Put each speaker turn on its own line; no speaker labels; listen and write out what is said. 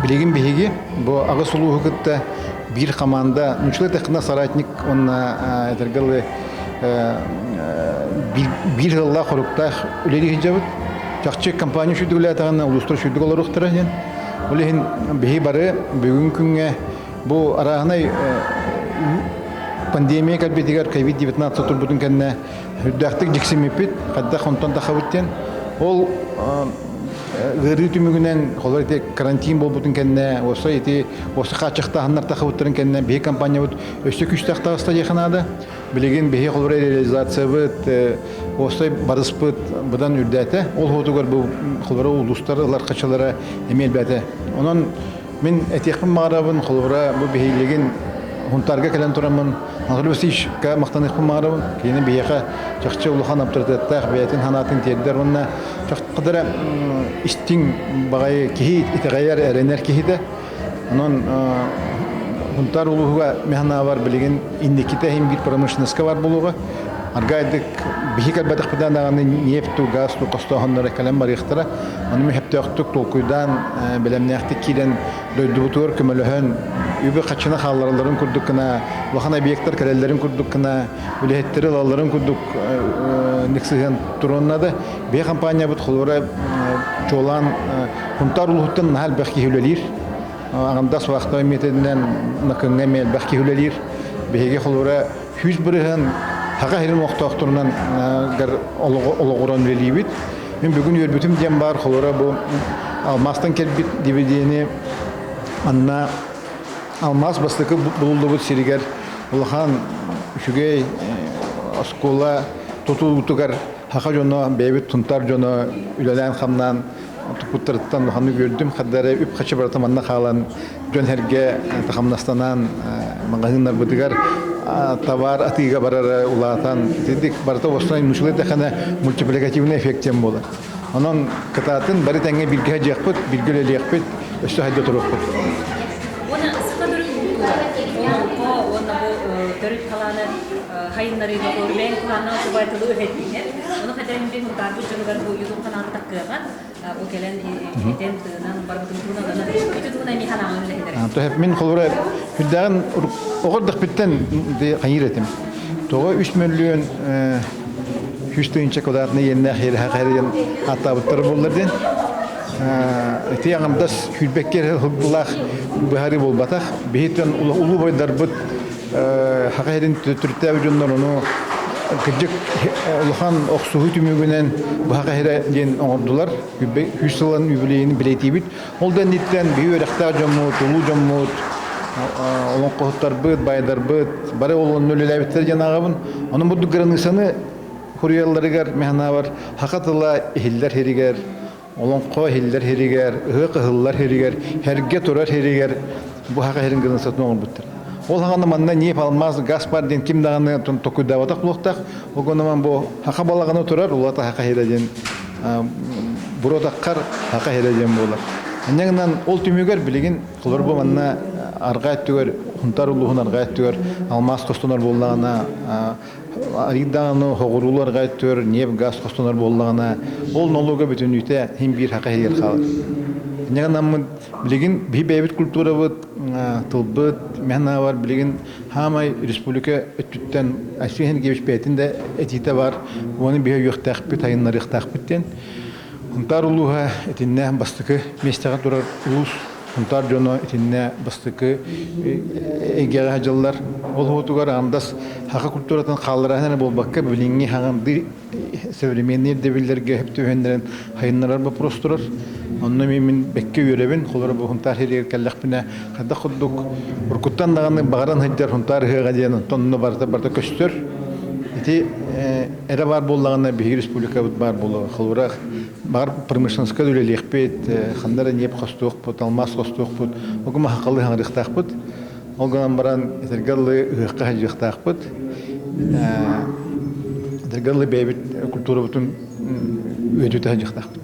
Билигин биһиги бу аҕыс улууһу кытта биир хамаанда, нууччалыы эттэххинэ соратник уонна этэргэ дылы биир сыаллаах-соруктаах үлэлии сылдьабыт. Чахчы компания үчүгдүк үлэлээтэҕинэ улуустар үчүгдүк олоруохтара диэн. Ол иһин биһи бары бүгүн күҥҥэ бу арааһынай пандемия кэлбитигэр COVID-19 турбутун кэннэ үрдээхтик дьиксиммиппит, хайдах онтон тахабыт диэн. Ол ыарыы түмүгүнэн, холор ити карантин буолбутун кэннэ, уоса ити уоса хааччахтааһыннар тахабыттарын кэннэ биһи компаниябыт өссө күүстээх таҕыста диэхэ наада. Билигин биһи холобура реализациябыт, уопсай барыспыт быдан үрдээтэ. Ол уотугар бу холобура улуустар ылар хачалара эмиэ элбээтэ. Онон мин этиэхпин баҕарабын, холобура бу биһилигин Хунтаарга кэлэн тураммын Анатолий Васильевичка махтаныахпын баҕарабын. Кинини биһиэхэ чахчы улахан авторитеттаах бэйэтин санаатын тиэрдэр уонна чахчы истиҥ баҕайы киһи итэҕэйэр, эрэнэр киһитэ. Онон Хунтаар улууһуга механаабар билигин инникитэ иһин биир промышленноска бар буолуоҕа. Аргайдык биһи кэлбэтэхпитинэ даҕаны нефть ту, газ ту хостооһуннара кэлэн барыахтара. Ону мөһөптөөхтүк толкуйдаан, бэлэмнээхтик киирэн дойдубутугар көмөлөһөн, үбү-хаччыны хаалларалларын курдук гына, улахан объектар кэлэллэрин курдук гына, үлэһиттэри ылалларын курдук сыһыан туруонна да, биһи компаниябыт холобура чуолаан Хунтаар улууһуттан наһаа элбэх киһи үлэлиир. Аҥардас вахтовай методинэн Накыҥҥа эмиэ элбэх киһи үлэлиир. Биһиги холобура 100% Саха сирин олохтоохторунан олоҕуран үлэлиибит. Мин бүгүн үөрбүтүм диэн баар, холобура бу алмаастан кэлбит дивидени манна алмаас бастакы булуллубут сиригэр улахан үчүгэй оскуола тутуутугар саха дьоно, бэйэбит Сунтаар дьоно үлэлээн-хамнаан туппуттарыттан улаханнык үөрдүм. Хардары үп-харчы барыта манна хаалан, дьон-сэргэ хамнастанан, маҕаһыыннарбытыгар товар атыыга барара улаатан, итинник барыта уостан нууччалыы эттэххинэ мультипликативный эффект диэн буолар. Онон кытаатын бары тэҥҥэ бииргэ сылдьыахпыт, бииргэ үлэлиэхпит, өссө сайда туруохпут.
Уонна саха төрүт култуура, олоҥхо уонна бу төрүт халааны хайыннарыыга бэйэҥ кылааннаах субай тылы өһөттүнэр. Ону хатан би Хунтаарбыт дьонугар бу YouTube каналын таккыаҕа бу кэлэн этэн тыынан барбытын туһунан ити туһунан эмиэ ханаамын үлэһитэр.
Мин холобура үрдээҕин оҕордохпүттэн хайыыр этим. Тоҕо 3 мөлүйүөн 100 тыһыынча квадратный иэннээх иэрэхэ хайырыйан ааттаабыттар буоллар диэн. Ити аҥардас сүүрбэккэ эрэ сыллаах быһаарыы буолбатах. Биһиттэн улуу бойдарбыт Саха сирин төрүттээбит дьоннор ону кырдьык улахан охсуһуу түмүгүнэн Саха сирэ диэн оҥордулар. Үс сылын юбилейин бэлиэтиибит. Ол да инниттэн биһи үөрэхтээх дьоммут, улуу дьоммут, олоҥхоһуттарбыт, байдарбыт бары ол онно үлэлээбиттэр диэн ааҕабын. Онон бурдук границаны хуруйалларыгар мин санаабар саха тыла иһиллэр сиригэр, олоҥхо иһиллэр сиригэр, ыһыах ыһыллар сиригэр, сэргэ турар сиригэр бу саха сирин границатын оҥорбуттар. Ол саҕана манна нефть, алмаас, газ бар диэн ким даҕаны токуйдаабатах буолуохтаах. Ол гынан бу саха балаҕана турар, улаата саха сирэ диэн буруотаххар саха сирэ диэн буолар. Инньэ гынан ол түмүгэр билигин холобур бу манна арҕаа өттүгэр Хунтаар улууһун арҕаа өттүгэр алмаас хостонор буоллаҕына арыйдаҕына хоҕуруулу арҕаа өттүгэр нефть газ хостонор буоллаҕына ол нолуога бүтүннүүтэ син биир саха сиригэр хаалар. Инньэ гынаммыт билигин биһи бэйэбит культурабыт, тылбыт, мин санаабар билигин Хаамай республика өттүттэн Айсен Сергеевич бэйэтин да этиитэ бар, уону биһи өйүөхтээхпит, айыннарыахтаахпыт диэн. Хунтаар улууһа итиннэ бастакы миэстэҕэ турар улуус, Хунтаар дьоно итиннэ бастакы эйгэҕэ сылдьаллар. Ол уһуутугар аҥардас саха культуратын хаалларааһын эрэ буолбакка, билиҥҥи хаҥардыы современный ирдэбиллэргэ сөп түбэһиннэрэн сайыннарар боппуруос турар. Онно эмиэ мин бэккэ үөрэбин. Холобура бу Хунтаар сиригэр кэллэхпинэ хайдах курдук уруккуттан даҕаны баҕаран сылдьар Хунтаар ыһыаҕа диэн онтон онно барыта барыта көстөр. Ити эрэ баар буоллаҕына биһиги республикабыт баар буолуо. Холобура баҕар промышленноска да үлэлиэхпит, ханна эрэ ньиэп хостуохпут, алмаас хостуохпут, ол махахалыы хаҥырыахтаахпыт. Ол гынан баран этэргэ дылы ыһыахха сылдьыахтаахпыт. Этэргэ дылы бэйэбит культурабытын үөдүтэ сылдьыахтаахпыт.